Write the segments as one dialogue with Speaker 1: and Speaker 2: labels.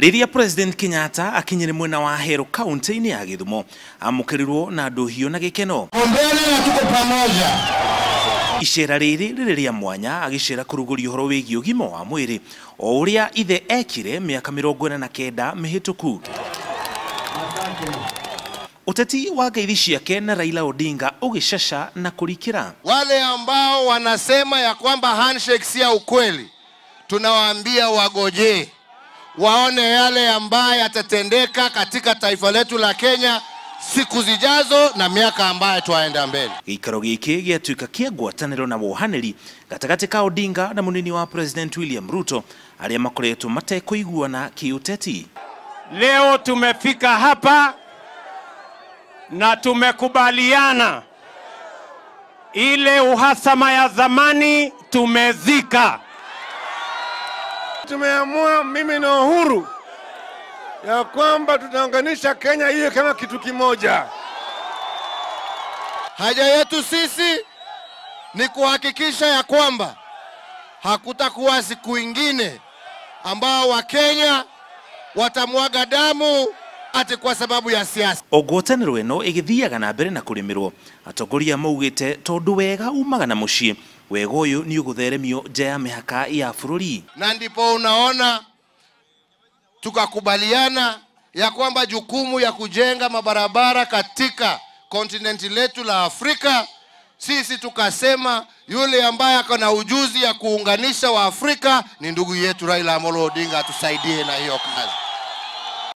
Speaker 1: Rĩrĩa President Kenyatta akinyire mwena wa Ahero kaunti-inĩ ya Gĩthumo, amũkĩrirwo na ndũhiũ na gĩkeno.
Speaker 2: Mbele na tuko pamoja.
Speaker 1: Icera rĩrĩ rĩrĩ rĩa mwanya agĩcera kũrugũria ũhoro wĩgiĩ ũgima wa mwĩrĩ o ũrĩa ithe ekire mĩaka 49 mĩhĩtũku. Ũteti wa ngeithi ciake na Raila Odinga ũgĩcaca na kũrikĩra.
Speaker 2: Wale ambao wanasema ya kwamba handshake si ya ukweli, tunawaambia wagoje, waone yale ambayo yatatendeka katika taifa letu la Kenya siku zijazo na miaka ambayo twaenda mbele.
Speaker 1: Gĩikaro gĩkĩ gĩatuĩka kĩa ngwatanĩro na wohanĩri gatagatĩ ka Odinga na mũnini wa President William Ruto arĩa makoretwo matekũiguana kĩũteti.
Speaker 3: Leo tumefika hapa na tumekubaliana ile uhasama ya zamani tumezika.
Speaker 4: Tumeamua mimi na Uhuru ya kwamba tutaunganisha Kenya iwe kama kitu kimoja.
Speaker 2: Haja yetu sisi ni kuhakikisha ya kwamba hakutakuwa siku ingine ambao Wakenya watamwaga damu ati kwa sababu ya siasa.
Speaker 1: O ngwatanĩro ĩno ĩgĩthiaga na mbere na kũrĩmĩrwo, atongoria maugĩte tondũ wega umaga na mũciĩ, wega ũyũ nĩ ũgũtheremio nja ya mĩhaka ya bũrũri.
Speaker 2: Na ndipo unaona tukakubaliana ya kwamba jukumu ya kujenga mabarabara katika kontinenti letu la Afrika, sisi tukasema yule ambaye ako na ujuzi ya kuunganisha wa Afrika ni ndugu yetu Raila Amolo Odinga, atusaidie na hiyo kazi.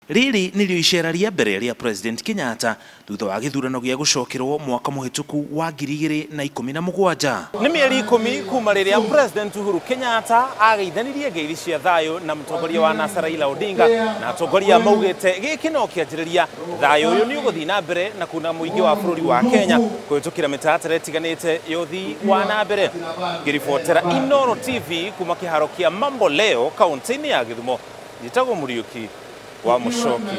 Speaker 1: Rĩrĩ nĩrĩo icera rĩa mbere rĩa President Kenyatta thutha wa gĩthurano gĩa gũcokerwo mwaka mũhĩtũku wa 2017. Nĩ mĩeri 10 kuma rĩrĩa President Uhuru Kenyatta ageithanirie ngeithi cia thayũ na mũtongoria wa NASA Raila Odinga, na atongoria maugĩte gĩkĩ no kĩanjĩrĩria, thayũ ũyũ nĩ ũgũthiĩ na mbere na kuna mũingĩ wa bũrũri wa Kenya kũhĩtũkĩra mĩtaratara ĩtiganĩte ya ũthii wa na mbere. Ngĩribotera Inooro TV kuma kĩharo kĩa Mambo Leo kaunti-inĩ ya Gĩthumo, njĩtagwo Mũriũki wa Mũcoki.